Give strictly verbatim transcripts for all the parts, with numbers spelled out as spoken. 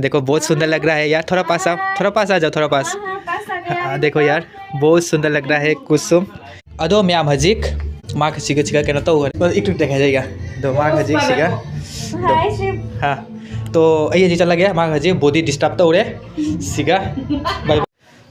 देखो, बहुत सुंदर लग रहा है यार। थोड़ा पास आओ, थोड़ा पास आ जाओ, थोड़ा पास। हाँ, पास आ गया। हाँ, देखो यार, बहुत सुंदर लग रहा है कुसुम। ꯑꯗꯣ ꯃꯌꯥꯝ ꯍꯧꯖꯤꯛ ꯃꯥ ꯁꯤꯒ ꯁꯤꯒ ꯀꯩꯅꯣ ꯇꯧꯈ꯭ꯔꯦ꯫ ꯏꯛ ꯇꯨ ꯇꯦꯛ ꯍꯥꯏꯖꯩꯒ꯫ ꯑꯗꯣ ꯃꯥ ꯍꯧꯖꯤꯛ ꯁꯤꯒ꯫ Hi, Shiv. ꯍꯥ꯫ ꯇꯣ ꯑꯩ ꯍꯧꯖꯤꯛ ꯆꯠꯂꯒꯦ꯫ ꯃꯥ ꯍꯧꯖꯤꯛ ꯕꯣꯗꯤ ꯗꯤꯁꯇꯔꯕ ꯇꯧꯔꯦ꯫ ꯁꯤꯒ꯫ ꯕꯥꯏ ꯕꯥꯏ꯫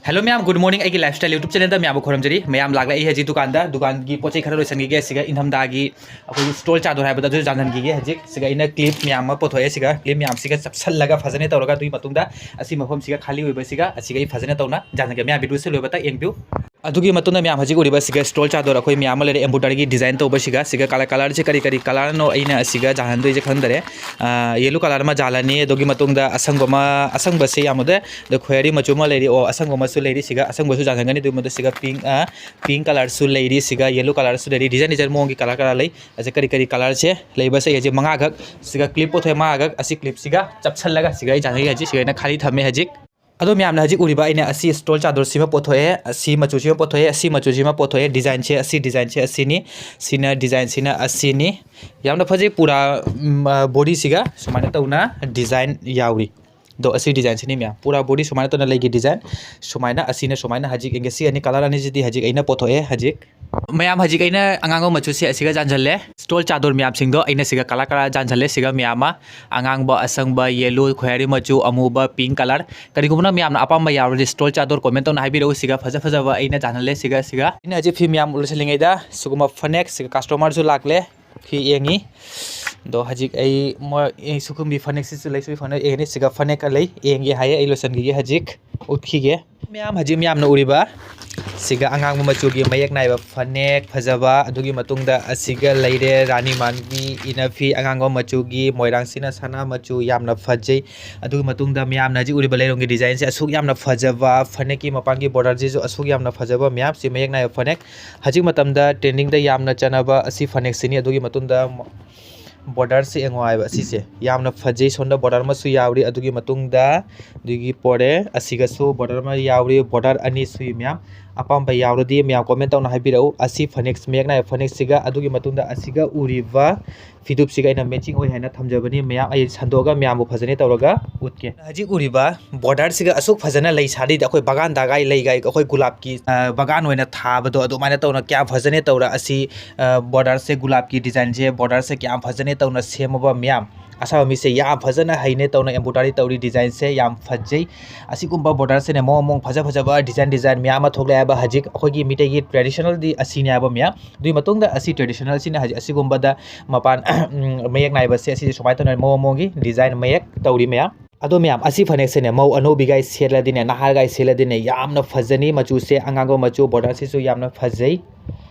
ꯍꯦꯜꯂꯣ ꯃꯌꯥꯝ, ꯒꯨꯗ ꯃꯣꯔꯅꯤꯡ꯫ ꯑꯩꯒꯤ ꯂꯥꯏꯐꯁ꯭ꯇꯥꯏꯜ ꯌꯨꯇ꯭ꯌꯨꯕ ꯆꯦꯅꯦꯜꯗ ꯃꯌꯥꯝꯕꯨ ꯈꯨꯔꯨꯝꯖꯔꯤ꯫ ꯃꯌꯥꯝ ꯂꯥꯛꯂꯦ ꯑꯩ ꯍꯧꯖꯤꯛ ꯗꯨꯀꯥꯟꯗ꯫ ꯗꯨꯀꯥꯟꯒꯤ ꯄꯣꯠ ꯆꯩ ꯈꯔ ꯂꯣꯏꯁꯟꯈꯤꯒꯦ꯫ ꯁꯤꯒ ꯏꯪꯊꯝꯊꯥꯒꯤ ꯑꯩꯈꯣꯏꯒꯤ ꯁ꯭ꯇꯣꯜ ꯆꯥꯗꯣꯔ ꯍꯥꯏꯕꯗꯣ ꯑꯗꯨꯁꯨ ꯌꯥꯟꯍꯟꯈꯤꯒꯦ꯫ ꯍꯧꯖꯤꯛ ꯁꯤꯒ ꯑꯩꯅ ꯀ꯭ꯂꯤꯞ ꯃꯌꯥꯝ ꯑꯃ ꯄꯨꯊꯣꯛꯑꯦ꯫ ꯁꯤꯒ ꯀ꯭ꯂꯤꯞ ꯃꯌꯥꯝꯁꯤꯒ ꯆꯞꯁꯜꯂꯒ ꯐꯖꯅ ꯇꯧꯔꯒ ꯑꯗꯨꯒꯤ ꯃꯇꯨꯡꯗ ꯑꯁꯤ ꯃꯐꯝꯁꯤꯒ ꯈꯥꯂꯤ ꯑꯣꯏꯕꯁꯤꯒ ꯑꯁꯤꯒ ꯑꯩ ꯐꯖꯅ ꯇꯧꯅ ꯌꯥꯟꯍꯟꯒꯦ꯫ ꯃꯌꯥꯝ ꯚꯤꯗꯤꯑꯣꯁꯦ ꯂꯣꯏꯕꯇ ꯌꯦꯡꯕꯤꯌꯨ꯫ ꯑꯗꯨꯒꯤ ꯃꯇꯨꯡꯗ ꯃꯌꯥꯝ ꯍꯧꯖꯤꯛ ꯎꯔꯤꯕ ꯁꯤꯒ ꯁ꯭ꯇꯣꯜ ꯆꯥꯗꯣꯔ ꯑꯩꯈꯣꯏ ꯃꯌꯥꯝ ꯑꯃ ꯂꯩꯔꯦ꯫ ꯑꯦꯝꯕ꯭ꯔꯣꯏꯗꯔꯤꯒꯤ ꯗꯤꯖꯥꯏꯟ ꯇꯧꯕ ꯁꯤꯒ, ꯁꯤꯒ ꯀꯂꯔ, ꯀꯂꯔꯁꯦ ꯀꯔꯤ ꯀꯔꯤ ꯀꯂꯔꯅꯣ ꯑꯩꯅ ꯑꯁꯤꯒ ꯌꯥꯟꯍꯟꯗꯣꯏꯁꯦ ꯈꯪꯗꯔꯦ꯫ ꯌꯦꯜꯂꯣ ꯀꯂꯔ ꯑꯃ ꯌꯥꯜꯂꯅꯤ꯫ ꯑꯗꯨꯒꯤ ꯃꯇꯨꯡꯗ ꯑꯁꯪꯕ ꯑꯃ, ꯑꯁꯪꯕꯁꯦ ꯌꯥꯝ ꯎꯗꯦ꯫ ꯑꯗꯣ ꯈꯣꯌꯔꯤ ꯃꯆꯨ ꯑꯃ ꯂꯩꯔꯤ꯫ ꯑꯣ, ꯑꯁꯪꯕ ꯑꯃꯁꯨ ꯂꯩꯔꯤ꯫ ꯁꯤꯒ ꯑꯁꯪꯕꯁꯨ ꯌꯥꯟꯍꯟꯒꯅꯤ꯫ ꯑꯗꯨꯒꯤ ꯃꯇꯨꯡꯗ ꯁꯤꯒ ꯄꯤꯡ, ꯄꯤꯡ ꯀꯂꯔꯁꯨ ꯂꯩꯔꯤ꯫ ꯁꯤꯒ ꯌꯦꯜꯂꯣ ꯀꯂꯔꯁꯨ ꯂꯩꯔꯤ꯫ ꯗꯤꯖꯥꯏꯟ ꯗꯤꯖꯥꯏꯟ ꯃꯑꯣꯡꯒꯤ ꯀꯂꯔ ꯀꯂꯔ ꯂꯩ꯫ ꯑꯁꯤ ꯀꯔꯤ ꯀꯔꯤ ꯀꯂꯔꯁꯦ ꯂꯩꯕꯁꯦ ꯑꯩ ꯍꯧꯖꯤꯛ ꯃꯉꯥꯈꯛ ꯁꯤꯒ ꯀ꯭ꯂꯤꯞ ꯄꯨꯊꯣꯛꯑꯦ꯫ ꯃꯉꯥꯈꯛ ꯑꯁꯤ ꯀ꯭ꯂꯤꯞꯁꯤꯒ ꯆꯞꯁꯜꯂꯒ ꯁꯤꯒ ꯑꯩ ꯌꯥꯟꯍꯟꯒꯦ꯫ ꯍꯧꯖꯤꯛ ꯁꯤꯒ ꯑꯩꯅ ꯈꯥꯂꯤ ꯊꯝꯃꯦ ꯍꯧꯖꯤꯛ꯫ ꯑꯗꯣ ꯃꯌꯥꯝꯅ ꯍꯧꯖꯤꯛ ꯎꯔꯤꯕ ꯑꯩꯅ ꯑꯁꯤ ꯁ꯭ꯇꯣꯜ ꯆꯥꯗꯣꯔꯁꯤꯃ ꯄꯣꯠꯊꯣꯛꯑꯦ, ꯑꯁꯤ ꯃꯆꯨꯁꯤꯃ ꯄꯣꯠꯊꯣꯛꯑꯦ, ꯑꯁꯤ ꯃꯆꯨꯁꯤꯃ ꯄꯣꯠꯊꯣꯛꯑꯦ, ꯗꯤꯖꯥꯏꯟꯁꯦ ꯑꯁꯤ, ꯗꯤꯖꯥꯏꯟꯁꯦ ꯑꯁꯤꯅꯤ, ꯁꯤꯅ ꯗꯤꯖꯥꯏꯟꯁꯤꯅ ꯑꯁꯤꯅꯤ꯫ ꯌꯥꯝꯅ ꯐꯖꯩ꯫ ꯄꯨꯔꯥ, ꯎꯝ, ꯑ, ꯕꯣꯗꯤꯁꯤꯒ ꯁꯨꯃꯥꯏꯅ ꯇꯧꯅ ꯗꯤꯖꯥꯏꯟ ꯌꯥꯎꯔꯤ꯫ ꯑꯗꯣ ꯑꯁꯤ ꯗꯤꯖꯥꯏꯟꯁꯤꯅꯤ ꯃꯌꯥꯝ, ꯄꯨꯔꯥ ꯕꯣꯗꯤ ꯁꯨꯃꯥꯏꯅ ꯇꯧꯅ ꯂꯩꯒꯤ ꯗꯤꯖꯥꯏꯟ꯫ ꯁꯨꯃꯥꯏꯅ ꯑꯁꯤꯅ ꯁꯨꯃꯥꯏꯅ ꯍꯧꯖꯤꯛ ꯌꯦꯡꯒꯦ꯫ ꯁꯤ ꯑꯅꯤ ꯀꯂꯔ ꯑꯅꯤꯁꯤꯗꯤ ꯍꯧꯖꯤꯛ ꯑꯩꯅ ꯄꯣꯠꯊꯣꯛꯑꯦ ꯍꯧꯖꯤꯛ꯫ ꯃꯌꯥꯝ ꯍꯧꯖꯤꯛ ꯑꯩꯅ ꯑꯉꯥꯡꯕ ꯃꯆꯨꯁꯦ ꯑꯁꯤꯒ ꯌꯥꯟꯁꯤꯜꯂꯦ꯫ ꯁ꯭ꯇꯣꯜ ꯆꯥꯗꯣꯔ ꯃꯌꯥꯝꯁꯤꯡꯗꯣ ꯑꯩꯅ ꯁꯤꯒ ꯀꯂꯔ ꯀꯂꯔ ꯌꯥꯟꯁꯤꯜꯂꯦ꯫ ꯁꯤꯒ ꯃꯌꯥꯝ ꯑꯃ ꯑꯉꯥꯡꯕ, ꯑꯁꯪꯕ, ꯌꯦꯜꯂꯣ, ꯈꯣꯌꯔꯤ ꯃꯆꯨ, ꯑꯃꯨꯕ, ꯄꯤꯡ ꯀꯂꯔ꯫ ꯀꯔꯤꯒꯨꯝꯕ ꯃꯌꯥꯝꯅ ꯑꯄꯥꯝꯕ ꯌꯥꯎꯔꯗꯤ ꯁ꯭ꯇꯣꯜ ꯆꯥꯗꯣꯔ ꯀꯣꯃꯦꯟ ꯇꯧꯅ ꯍꯥꯏꯕꯤꯔꯛꯎ꯫ ꯁꯤꯒ ꯐꯖ ꯐꯖꯕ ꯑꯩꯅ ꯌꯥꯟꯍꯜꯂꯦ꯫ ꯁꯤꯒ, ꯁꯤꯒ ꯑꯩꯅ ꯍꯧꯖꯤꯛ ꯐꯤ ꯃꯌꯥꯝ ꯂꯣꯏꯁꯤꯜꯂꯤꯉꯩꯗ ꯁꯤꯒꯨꯝꯕ ꯐꯅꯦꯛ, ꯁꯤꯒ ꯀꯁꯇꯃꯔꯁꯨ ꯂꯥꯛꯂꯦ꯫ ꯐꯤ ꯌꯦꯡꯉꯤ꯫ ꯑꯗꯣ ꯍꯧꯖꯤꯛ ꯑꯩ ꯃꯣꯏ, ꯑꯩ ꯁꯨꯈꯨꯝꯕꯤ ꯐꯅꯦꯛꯁꯤꯁꯨ ꯂꯩ, ꯁꯨꯏ ꯐꯅꯦꯛ ꯌꯦꯡꯉꯅꯤ꯫ ꯁꯤꯒ ꯐꯅꯦꯛꯀ ꯂꯩ, ꯌꯦꯡꯒꯦ ꯍꯥꯏꯌꯦ꯫ ꯑꯩ ꯂꯣꯏꯁꯤꯟꯈꯤꯒꯦ ꯍꯧꯖꯤꯛ꯫ ꯎꯠꯈꯤꯒꯦ꯫ ꯃꯌꯥꯝ ꯍꯧꯖꯤꯛ ꯃꯌꯥꯝꯅ ꯎꯔꯤꯕ ꯁꯤꯒ ꯑꯉꯥꯡꯕ ꯃꯆꯨꯒꯤ ꯃꯌꯦꯛ ꯅꯥꯏꯕ ꯐꯅꯦꯛ ꯐꯖꯕ, ꯑꯗꯨꯒꯤ ꯃꯇꯨꯡꯗ ꯑꯁꯤꯒ ꯂꯩꯔꯦ ꯔꯥꯅꯤ ꯃꯥꯟꯕꯤ ꯏꯅꯐꯤ ꯑꯉꯥꯡꯕ ꯃꯆꯨꯒꯤ, ꯃꯣꯏꯔꯥꯡꯁꯤꯅ ꯁꯅꯥ ꯃꯆꯨ, ꯌꯥꯝꯅ ꯐꯖꯩ꯫ ꯑꯗꯨꯒꯤ ꯃꯇꯨꯡꯗ ꯃꯌꯥꯝꯅ ꯍꯧꯖꯤꯛ ꯎꯔꯤꯕ ꯂꯩꯔꯣꯡꯒꯤ ꯗꯤꯖꯥꯏꯟꯁꯦ ꯑꯁꯨꯛ ꯌꯥꯝꯅ ꯐꯖꯕ, ꯐꯅꯦꯛꯀꯤ ꯃꯄꯥꯟꯒꯤ ꯕꯣꯔꯗꯔꯁꯤꯁꯨ ꯑꯁꯨꯛ ꯌꯥꯝꯅ ꯐꯖꯕ ꯃꯌꯥꯝ, ꯁꯤ ꯃꯌꯦꯛ ꯅꯥꯏꯕ ꯐꯅꯦꯛ꯫ ꯍꯧꯖꯤꯛ ꯃꯇꯝꯗ ꯇ꯭ꯔꯦꯟꯗꯤꯡꯗ ꯌꯥꯝꯅ ꯆꯠꯅꯕ ꯑꯁꯤ ꯐꯅꯦꯛꯁꯤꯅꯤ꯫ ꯑꯗꯨꯒꯤ ꯃꯇꯨꯡꯗ ꯕꯣꯔꯗꯔꯁꯦ ꯌꯦꯡꯉꯣ ꯍꯥꯏꯕ ꯑꯁꯤꯁꯦ ꯌꯥꯝꯅ ꯐꯖꯩ꯫ ꯁꯣꯝꯗ ꯕꯣꯔꯗꯔ ꯑꯃꯁꯨ ꯌꯥꯎꯔꯤ꯫ ꯑꯗꯨꯒꯤ ꯃꯇꯨꯡꯗ ꯑꯗꯨꯒꯤ ꯄꯣꯔꯦ ꯑꯁꯤꯒꯁꯨ ꯕꯣꯔꯗꯔ ꯑꯃ ꯌꯥꯎꯔꯤ꯫ ꯕꯣꯔꯗꯔ ꯑꯅꯤ ꯁꯨꯏ ꯃꯌꯥꯝ꯫ ꯑꯄꯥꯝꯕ ꯌꯥꯎꯔꯗꯤ ꯃꯌꯥꯝ ꯀꯣꯃꯦꯟ ꯇꯧꯅ ꯍꯥꯏꯕꯤꯔꯛꯎ꯫ ꯑꯁꯤ ꯐꯅꯦꯛ, ꯃꯌꯦꯛ ꯅꯥꯏꯕ ꯐꯅꯦꯛꯁꯤꯒ, ꯑꯗꯨꯒꯤ ꯃꯇꯨꯡꯗ ꯑꯁꯤꯒ ꯎꯔꯤꯕ ꯐꯤꯗꯨꯞꯁꯤꯒ ꯑꯩꯅ ꯃꯦꯆꯤꯡ ꯑꯣꯏ ꯍꯥꯏꯅ ꯊꯝꯖꯕꯅꯤ꯫ ꯃꯌꯥꯝ ꯑꯩ ꯁꯟꯗꯣꯛꯑꯒ ꯃꯌꯥꯝꯕꯨ ꯐꯖꯅ ꯇꯧꯔꯒ ꯎꯠꯀꯦ꯫ ꯍꯧꯖꯤꯛ ꯎꯔꯤꯕ ꯕꯣꯔꯗꯔꯁꯤꯒ ꯑꯁꯨꯛ ꯐꯖꯅ ꯂꯩ ꯁꯥꯠꯂꯤꯗ ꯑꯩꯈꯣꯏ ꯕꯒꯥꯟꯗꯒꯥꯏ ꯂꯩꯒꯥꯏ ꯑꯩꯈꯣꯏ ꯒꯨꯂꯥꯞꯀꯤ, ꯑ, ꯕꯒꯥꯟ ꯑꯣꯏꯅ ꯊꯥꯕꯗꯣ ꯑꯗꯨꯃꯥꯏꯅ ꯇꯧꯅ ꯀꯌꯥꯝ ꯐꯖꯅ ꯇꯧꯔ ꯑꯁꯤ, ꯑ, ꯕꯣꯔꯗꯔꯁꯦ ꯒꯨꯂꯥꯞꯀꯤ ꯗꯤꯖꯥꯏꯟꯁꯦ ꯕꯣꯔꯗꯔꯁꯦ ꯀꯌꯥꯝ ꯐꯖꯅ ꯇꯧꯅ ꯁꯦꯝꯃꯕ ꯃꯌꯥꯝ꯫ ꯑꯁꯥꯕ ꯃꯤꯁꯦ ꯌꯥꯝ ꯐꯖꯅ ꯍꯩꯅꯦ ꯇꯧꯅ embroidery ꯇꯧꯔꯤ ꯗꯤꯖꯥꯏꯟꯁꯦ ꯌꯥꯝ ꯐꯖꯩ꯫ ꯑꯁꯤꯒꯨꯝꯕ ꯕꯣꯔꯗꯔꯁꯤꯅ ꯃꯑꯣꯡ ꯃꯑꯣꯡ ꯐꯖ ꯐꯖꯕ ꯗꯤꯖꯥꯏꯟ ꯗꯤꯖꯥꯏꯟ ꯃꯌꯥꯝ ꯑꯃ ꯊꯣꯛꯂꯛꯑꯦ ꯍꯥꯏꯕ ꯍꯧꯖꯤꯛ ꯑꯩꯈꯣꯏꯒꯤ ꯃꯤꯇꯩꯒꯤ ꯇ꯭ꯔꯦꯗꯤꯁꯅꯦꯜꯗꯤ ꯑꯁꯤꯅꯦ ꯍꯥꯏꯕ ꯃꯌꯥꯝ꯫ ꯑꯗꯨꯒꯤ ꯃꯇꯨꯡꯗ ꯑꯁꯤ ꯇ꯭ꯔꯦꯗꯤꯁꯅꯦꯜꯁꯤꯅ ꯍꯧꯖꯤꯛ ꯑꯁꯤꯒꯨꯝꯕꯗ ꯃꯄꯥꯟ, ꯎꯝ, ꯃꯌꯦꯛ ꯅꯥꯏꯕꯁꯦ ꯑꯁꯤꯁꯦ ꯁꯨꯃꯥꯏꯅ ꯇꯧꯅ ꯃꯑꯣꯡ ꯃꯑꯣꯡꯒꯤ ꯗꯤꯖꯥꯏꯟ ꯃꯌꯦꯛ ꯇꯧꯔꯤ ꯃꯌꯥꯝ꯫ ꯑꯗꯣ ꯃꯌꯥꯝ ꯑꯁꯤ ꯐꯅꯦꯛꯁꯤꯅꯦ ꯃꯧ ꯑꯅꯧꯕꯤꯒꯥꯏ ꯁꯦꯠꯂꯗꯤꯅꯦ ꯅꯍꯥꯒꯥꯏ ꯁꯦꯠꯂꯗꯤꯅꯦ ꯌꯥꯝꯅ ꯐꯖꯅꯤ꯫ ꯃꯆꯨꯁꯦ ꯑꯉꯥꯡꯕ ꯃꯆꯨ, ꯕꯣꯔꯗꯔꯁꯤꯁꯨ ꯌꯥꯝꯅ ꯐꯖꯩ꯫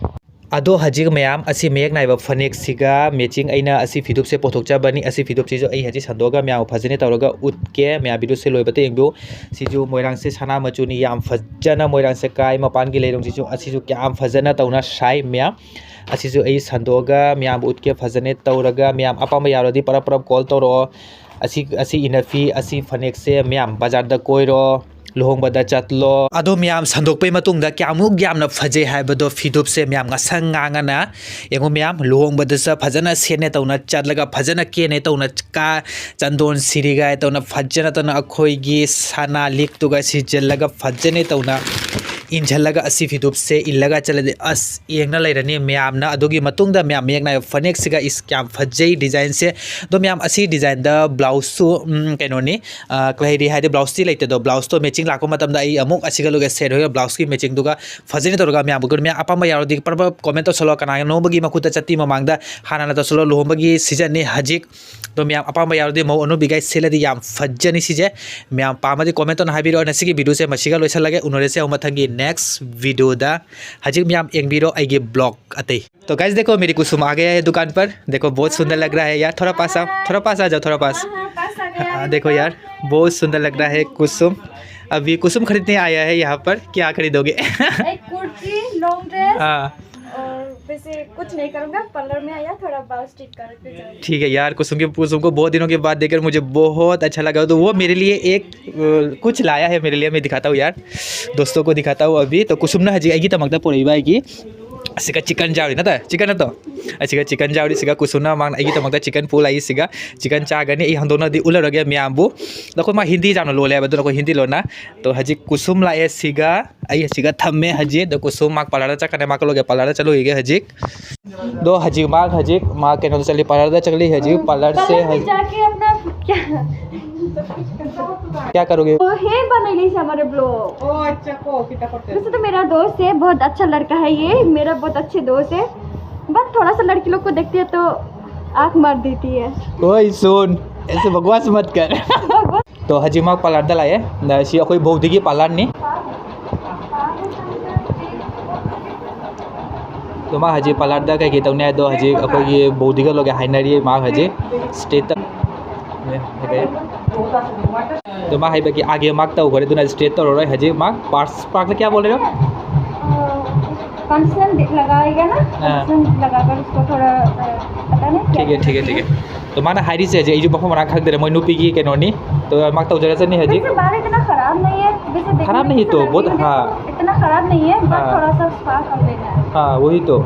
ꯑꯗꯣ ꯍꯧꯖꯤꯛ ꯃꯌꯥꯝ ꯑꯁꯤ ꯃꯌꯦꯛ ꯅꯥꯏꯕ ꯐꯅꯦꯛꯁꯤꯒ ꯃꯦꯆꯤꯡ ꯑꯩꯅ ꯑꯁꯤ ꯐꯤꯗꯨꯞꯁꯦ ꯄꯨꯊꯣꯛꯆꯕꯅꯤ꯫ ꯑꯁꯤ ꯐꯤꯗꯨꯞꯁꯤꯁꯨ ꯑꯩ ꯍꯧꯖꯤꯛ ꯁꯟꯗꯣꯛꯑꯒ ꯃꯌꯥꯝ ꯐꯖꯅ ꯇꯧꯔꯒ ꯎꯠꯀꯦ꯫ ꯃꯌꯥꯝ ꯚꯤꯗꯤꯑꯣꯁꯦ ꯂꯣꯏꯕꯇ ꯌꯦꯡꯕꯤꯌꯨ꯫ ꯁꯤꯁꯨ ꯃꯣꯏꯔꯥꯡꯁꯦ ꯁꯅꯥ ꯃꯆꯨꯅꯤ, ꯌꯥꯝ ꯐꯖꯅ ꯃꯣꯏꯔꯥꯡꯁꯦ ꯀꯥꯏ꯫ ꯃꯄꯥꯟꯒꯤ ꯂꯩꯔꯣꯡꯁꯤꯁꯨ ꯑꯁꯤꯁꯨ ꯀꯌꯥꯝ ꯐꯖꯅ ꯇꯧꯅ ꯁꯥꯏ ꯃꯌꯥꯝ꯫ ꯑꯁꯤꯁꯨ ꯑꯩ ꯁꯟꯗꯣꯛꯑꯒ ꯃꯌꯥꯝꯕꯨ ꯎꯠꯀꯦ ꯐꯖꯅ ꯇꯧꯔꯒ꯫ ꯃꯌꯥꯝ ꯑꯄꯥꯝꯕ ꯌꯥꯎꯔꯗꯤ ꯄꯔꯞ ꯄꯔꯞ ꯀꯣꯜ ꯇꯧꯔꯛꯑꯣ꯫ ꯑꯁꯤ, ꯑꯁꯤ ꯏꯅꯐꯤ, ꯑꯁꯤ ꯐꯅꯦꯛꯁꯦ ꯃꯌꯥꯝ ꯕꯖꯥꯔꯗ ꯀꯣꯏꯔꯣ, ꯂꯨꯍꯣꯡꯕꯗ ꯆꯠꯂꯣ꯫ ꯑꯗꯣ ꯃꯌꯥꯝ ꯁꯟꯗꯣꯛꯄꯩ ꯃꯇꯨꯡꯗ ꯀꯌꯥꯃꯨꯛ ꯌꯥꯝꯅ ꯐꯖꯩ ꯍꯥꯏꯕꯗꯣ ꯐꯤꯗꯨꯞꯁꯦ ꯃꯌꯥꯝ ꯉꯁꯪ ꯉꯥꯡꯉꯅ ꯌꯦꯡꯉꯨ ꯃꯌꯥꯝ꯫ ꯂꯨꯍꯣꯡꯕꯗꯁꯨ ꯐꯖꯅ ꯁꯦꯠꯅ ꯇꯧꯅ ꯆꯠꯂꯒ ꯐꯖꯅ ꯀꯦꯅ ꯇꯧꯅ ꯀꯥ ꯆꯟꯗꯣꯟ ꯁꯤꯔꯤꯒꯥꯏ ꯇꯧꯅ ꯐꯖꯅ ꯇꯧꯅ ꯑꯩꯈꯣꯏꯒꯤ ꯁꯅꯥ ꯂꯤꯛꯇꯨꯒ ꯁꯤꯖꯤꯜꯂꯒ ꯐꯖꯅ ꯇꯧꯅ ꯏꯟꯁꯤꯜꯂꯒ ꯑꯁꯤ ꯐꯤꯗꯨꯞꯁꯦ ꯏꯜꯂꯒ ꯆꯠꯂꯗꯤ ꯑꯁ ꯌꯦꯡꯅ ꯂꯩꯔꯅꯤ ꯃꯌꯥꯝꯅ꯫ ꯑꯗꯨꯒꯤ ꯃꯇꯨꯡꯗ ꯃꯌꯥꯝ ꯃꯌꯦꯛ ꯅꯥꯏꯕ ꯐꯅꯦꯛꯁꯤꯒ ꯏꯁ ꯀꯌꯥꯝ ꯐꯖꯩ ꯗꯤꯖꯥꯏꯟꯁꯦ꯫ ꯑꯗꯣ ꯃꯌꯥꯝ ꯑꯁꯤ ꯗꯤꯖꯥꯏꯟꯗ ꯕ꯭ꯂꯥꯎꯁꯁꯨ, ꯎꯝ, ꯀꯩꯅꯣꯅꯤ, ꯑ, ꯀꯩ ꯍꯥꯏꯗꯤ ꯕ꯭ꯂꯥꯎꯁꯇꯤ ꯂꯩꯇꯦ꯫ ꯑꯗꯣ ꯕ꯭ꯂꯥꯎꯁꯇꯣ ꯃꯦꯆꯤꯡ ꯂꯥꯛꯄ ꯃꯇꯝꯗ ꯑꯩ ꯑꯃꯨꯛ ꯑꯁꯤꯒ ꯂꯣꯏꯒ ꯁꯦꯠ ꯍꯣꯏꯒ ꯕ꯭ꯂꯥꯎꯁꯀꯤ ꯃꯦꯆꯤꯡꯗꯨꯒ ꯐꯖꯅ ꯇꯧꯔꯒ ꯃꯌꯥꯝ ꯃꯌꯥꯝ ꯑꯄꯥꯝꯕ ꯌꯥꯎꯔꯗꯤ ꯄꯔꯞ ꯄꯔꯞ ꯀꯣꯃꯦꯟ ꯇꯧꯁꯜꯂꯣ꯫ ꯀꯅꯥꯒꯤꯅꯣꯝꯕꯒꯤ ꯃꯈꯨꯠꯇ ꯆꯠꯇꯤ ꯃꯃꯥꯡꯗ ꯍꯥꯟꯅ ꯍꯥꯟꯅ ꯇꯧꯁꯜꯂꯣ꯫ ꯂꯨꯍꯣꯡꯕꯒꯤ ꯁꯤꯖꯟꯅꯤ ꯍꯧꯖꯤꯛ꯫ ꯑꯗꯣ ꯃꯌꯥꯝ ꯑꯄꯥꯝꯕ ꯌꯥꯎꯔꯗꯤ ꯃꯧ ꯑꯅꯧꯕꯤꯒꯥꯏ ꯁꯦꯠꯂꯗꯤ ꯌꯥꯝ ꯐꯖꯅꯤ ꯁꯤꯁꯦ꯫ ꯃꯌꯥꯝ ꯄꯥꯝꯃꯗꯤ ꯀꯣꯃꯦꯟ ꯇꯧꯅ ꯍꯥꯏꯕꯤꯔꯛꯑꯣ꯫ ꯉꯁꯤꯒꯤ ꯚꯤꯗꯤꯑꯣꯁꯦ ꯃꯁꯤꯒ ꯂꯣꯏꯁꯤꯜꯂꯒꯦ꯫ ꯎꯅꯔꯁꯦ ꯑꯃꯨꯛ ꯃꯊꯪꯒꯤ ꯅꯦꯛꯁ ꯚꯤꯗꯤꯑꯣꯗ꯫ ꯍꯧꯖꯤꯛ ꯃꯌꯥꯝ ꯌꯦꯡꯕꯤꯔꯣ ꯑꯩꯒꯤ ꯕ꯭ꯂꯣꯒ ꯑꯇꯩ꯫ तो गाइस देखो मेरी कुसुम आ गया है दुकान पर। देखो बहुत सुंदर लग रहा है यार। थोड़ा पास आओ, थोड़ा पास आ जाओ, थोड़ा पास। हाँ, हाँ, पास आ गया हाँ, है देखो दुकान यार, पे। बहुत सुंदर लग रहा है कुसुम। अभी कुसुम खरीदने आया है यहाँ पर, क्या खरीदोगे? एक कुर्ती, लॉन्ग ड्रेस। हाँ। और वैसे कुछ नहीं करूँगा, पार्लर में आया, थोड़ा बाल स्ट्रेट करके जाऊँगी। ठीक है यार, कुसुम के, कुसुम को बहुत दिनों के बाद देखकर मुझे बहुत अच्छा लगा। तो वो मेरे लिए एक, अ, कुछ लाया है मेरे लिए, मैं दिखाता हूँ यार, दोस्तों को दिखाता हूँ। अभी तो कुसुम ना हजी आएगी तमकता पड़ेगा कि ꯑꯁꯤꯒ chicken ꯌꯥꯎꯔꯤ ꯅꯠꯇ꯭ꯔꯥ? Chicken ꯅꯠꯇ꯭ꯔꯣ? ꯑꯁꯤꯒ chicken ꯌꯥꯎꯔꯤ꯫ ꯁꯤꯒ ꯀꯨꯁꯨꯝꯅ ꯃꯥꯅ ꯑꯩꯒꯤꯗꯃꯛꯇ chicken ꯄꯨ ꯂꯥꯛꯏ꯫ ꯁꯤꯒ chicken ꯆꯥꯒꯅꯤ꯫ ꯑꯩ ꯍꯟꯗꯣꯛꯅꯗꯤ ꯎꯠꯂꯔꯒꯦ ꯃꯌꯥꯝꯕꯨ꯫ ꯑꯗꯣ ꯑꯩꯈꯣꯏ ꯃꯥ ꯍꯤꯟꯗꯤ ꯌꯥꯝꯅ ꯂꯣꯜꯂꯦ ꯍꯥꯏꯕ, ꯑꯗꯨꯅ ꯑꯩꯈꯣꯏ ꯍꯤꯟꯗꯤ ꯂꯣꯟꯅ꯫ ꯑꯗꯣ ꯍꯧꯖꯤꯛ ꯀꯨꯁꯨꯝ ꯂꯥꯛꯑꯦ꯫ ꯁꯤꯒ ꯑꯩ ꯑꯁꯤꯒ ꯊꯝꯃꯦ ꯍꯧꯖꯤꯛ꯫ ꯑꯗꯣ ꯀꯨꯁꯨꯝ ꯃꯥ parlourꯗ ꯆꯠꯀꯅꯤ, ꯃꯥ ꯀꯂꯣꯒꯦ parlourꯗ ꯆꯠꯂꯨꯈꯤꯒꯦ ꯍꯧꯖꯤꯛ꯫ ꯑꯗꯣ ꯍꯧꯖꯤꯛ ꯃꯥ ꯍꯧꯖꯤꯛ ꯃꯥ ꯀꯩꯅꯣꯗ ꯆꯠꯂꯤ, parlourꯗ ꯆꯠꯂꯤ ꯍꯧꯖꯤꯛ꯫ Parlourꯁꯦ कलर में ꯍꯧꯖꯤꯛ जाके अपना क्या क्या करोगे? वो हेयर बनाइले से हमारे ब्लॉग। ओ अच्छा, को कितना करते वैसे तो मेरा दोस्त है, बहुत अच्छा लड़का है ये, मेरा बहुत अच्छे दोस्त है, बट थोड़ा सा लड़की लोग को देखती है तो आंख मार देती है। ओए सुन, ऐसे बकवास मत कर। तो ꯍꯧꯖꯤꯛ ꯃꯥ parlourꯗ ꯂꯥꯛꯑꯦ꯫ ꯁꯤ ꯑꯩꯈꯣꯏ ꯕꯧꯗꯤꯒꯤ parlourꯅꯤ꯫ ꯑꯗꯣ ꯃꯥ ꯍꯧꯖꯤꯛ parlourꯗ ꯀꯩꯀꯩ ꯇꯧꯅꯤ ꯍꯥꯏꯗꯣ ꯍꯧꯖꯤꯛ ꯑꯩꯈꯣꯏꯒꯤ ꯕꯧꯗꯤꯒ ꯂꯣꯒꯦ ꯍꯥꯏꯅꯔꯤ꯫ ꯃꯥ ꯍꯧꯖꯤꯛ straight ꯑꯗꯣ ꯃꯥ ꯍꯥꯏꯕꯒꯤ आगे ꯃꯥ ꯇꯧꯈ꯭ꯔꯦ, ꯑꯗꯨꯅ straight ꯇꯧꯔꯔꯣꯏ ꯍꯧꯖꯤꯛ꯫ ꯃꯥ पार्लर क्या बोल रहे हो? कंडीशनर लगाएगा ना, हाँ। कंडीशनर लगाकर उसको थोड़ा अ, पता नहीं क्या ठीक है, ठीक है, ठीक है। ꯑꯗꯣ ꯃꯥꯅ ꯍꯥꯏꯔꯤꯁꯦ ꯍꯧꯖꯤꯛ ꯑꯩꯁꯨ ꯃꯐꯝ ꯃꯔꯥꯡ ꯈꯪꯗ꯭ꯔꯦ, ꯃꯣꯏ ꯅꯨꯄꯤꯒꯤ ꯀꯩꯅꯣꯅꯤ꯫ ꯑꯗꯣ ꯃꯥ ꯇꯧꯖꯔꯁꯅꯤ ꯍꯧꯖꯤꯛ꯫ वैसे बाल इतना खराब नहीं है, वैसे देखने खराब में नहीं कैसा तो, लग बहुत, रही है, हाँ। इतना खराब नहीं है, बस हाँ। थोड़ा सा स्पा कर देना है। हाँ, वही तो।